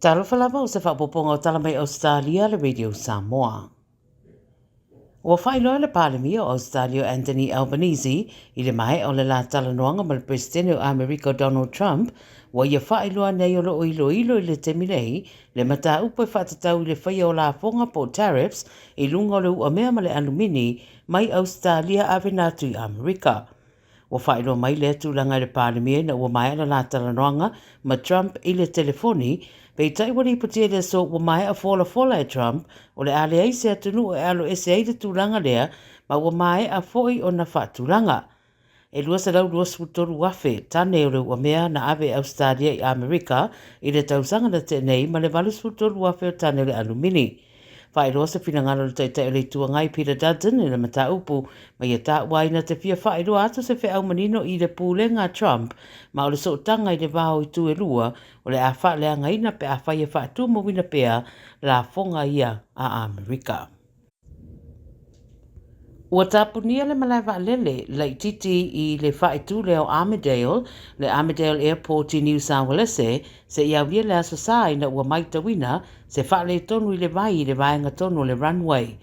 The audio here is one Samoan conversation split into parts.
Talofa lava o se faaopoopoga o tala mai Ausetalia a le Radio Samoa. Ua faailoa e le Palemia o Ausetalia o Anthony Albanese i le maea o le la talanoaga ma le Peresetene o Amerika o Donald Trump, ua ia faailoa nei o lo o iloilo i le taimi nei le mataupu e faatatau i le faia o lafoga po o tariffs i luga o le uamea ma le alumini mai Ausetalia avena atu i Amerika. Ua faailoa mai lea tulaga i le Palemia ina ua maea le la talanoaga ma Trump i le telefoni, peitai ua lipotia i le aso ua maea folafola e Trump o le a leai se atunuu e alo ese ai le tulaga lea ma ua maea foi ona faatulaga. E 223,000 tane o le uamea na ave e Ausetalia i Amerika i le tausaga na tea nei ma le 83,000 o tane o le alumini. Faailoa se finagalo o le Taitai o le Itu Agai Peter Dutton i le mataupu ma ia taua ai na te fia faailoa atu se feau manino i le pulega a Trump ma o le sootaga i le va o itu e lua o le a faaleagaina pe afai e faatumauina pea lafoga ia a Amerika. Ua tapunia le malae vaalele laitiiti i le faaitu lea o Armidale, le Armidale Airport i Niu Saualese, seia aulia le Aso Sa ina ua maitauina se faaletonu i le vai i le vaega tonu o le runway.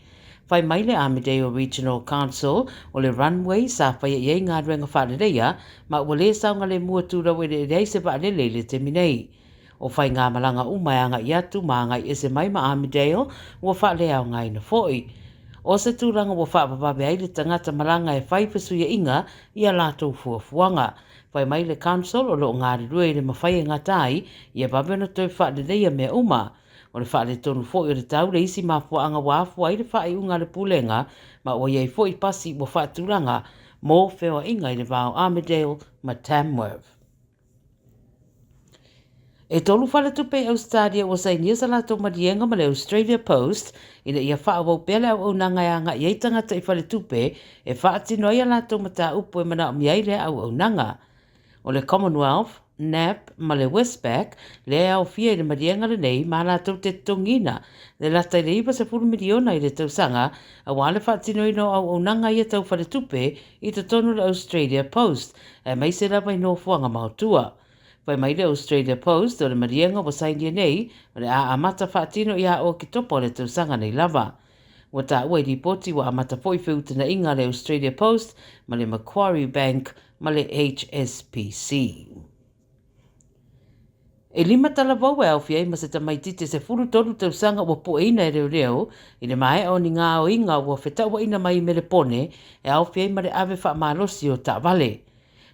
Fai mai le Armidale Regional Council o le runway sa faia i ai galuega faaleleia ma ua le saogalemu atu laueleele ai se vaalele i le taimi nei. O faigamalaga uma e agai atu ma agai ese mai ma Armidale ua faaleaogaina foi. O se tulaga ua faavavave ai le tagata malaga e fai fesuiaiga i a latou fuafuaga. Fai mai le Council o lo o galulue i le mafai e gata ai ia vave ona toe faaleleia mea uma. O le faaletonu foi o le tau le isi mafuaaga ua afua ai le faaiuga a le Pulega ma ua i ai foi pasi ua faatulaga mo feoaiga i le va o Armidale ma Tamworth. E tolu faletupe i Ausetalia ua sainia sa latou maliega ma le Australia Post ina ia faaauau pea le auaunaga e agai ai tagata i faletupe e faatino ai a latou mataupu e manaomia ai lea auaunaga. O le Commonwealth, NAB ma le Westpac lea e aofia i le maliega lenei ma latou te totogiina le lata i le 90 miliona i le tausaga aua le faatinoina o auaunaga ia tau faletupe i totonu o le Australia Post, aemaise lava i nofoaga maotua. Fai mai le Australia Post o le maliega ua sainia nei, o le a amata faatino ia Oketopa o le tausaga nei lava. Ua taua i lipoti ua amata foi feutagaiga a le Australia Post ma le Macquarie Bank ma le HSBC. E lima talavou e aofia ai ma se tamaitiiti e 13 tausaga ua pueina e leoleo i le maea o ni gaoiga ua fetauaina mai i Melepone e aofia ai ma le ave faamalosi o taavale.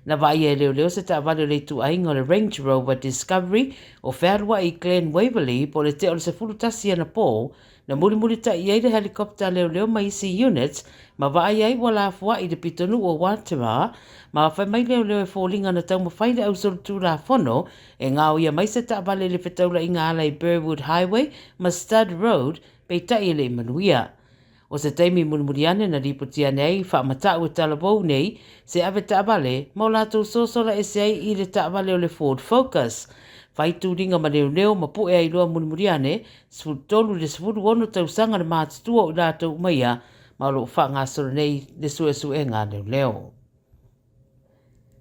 Na vaaia e leoleo se taavale o le ituaiga o le Range Rover Discovery o fealuai i Glen Waverley po o le tea o le 11 anapō Na mulimulitai i ai le helicopter a leoleo ma isi units ma vaai ai ua lafoai i le pitonuu o Watermar ma fai mai leoleo e foliga na taumafai le ausolitulafono e gaoia mai se taavale i le fetaulaiga ala i Burwood Highway ma Stud Road peitai e le i manuia. O se taimi mulimuli ane na lipoti ane ai faamatau e talavou nei se ave taavale ma o latou sosola ese ai i le taavale o le Ford Focus. Fai tuliga ma leoleo ma pue ai loa mulimuli ane 13 i le 16 tausaga le matutua o i latou uma ia ma o lo o faagasolo nei le suesuega a leoleo.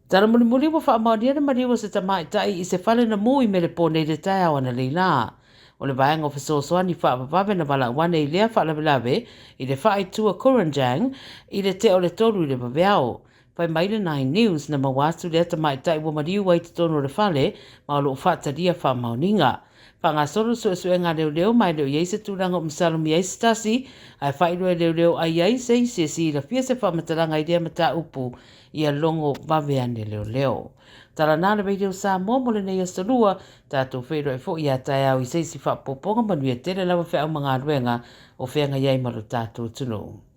Tala mulimuli ua faamaonia le maliu o se tamaitai i se fale na mū i Melepone i le taeao analeila lā. O le vaega o fesoasoani faavavave na valaau ane i lea faalavelave i le faaitua Kurunjang i le tea o le tolu i le vaveao. Fai mai le Nine News na maua atu lea tamaitai ua maliu ai i totonu o le fale ma o lo o faatalia faamaoniga. Faagasolo le suesuega a leoleo ma e le o i ai se tulaga o masalomia ai se tasi, ae faailoa e leoleo ai i ai se isi e silafia se faamatalaga i lea mataupu ia logo vave ane leoleo. Tala na le Radio Samoa mo lenei aso lua, tatou feiloai foi ia taeao i se isi faapopoga manuia tele lava feau ma galuega o feagai ai ma lo tatou atunuu.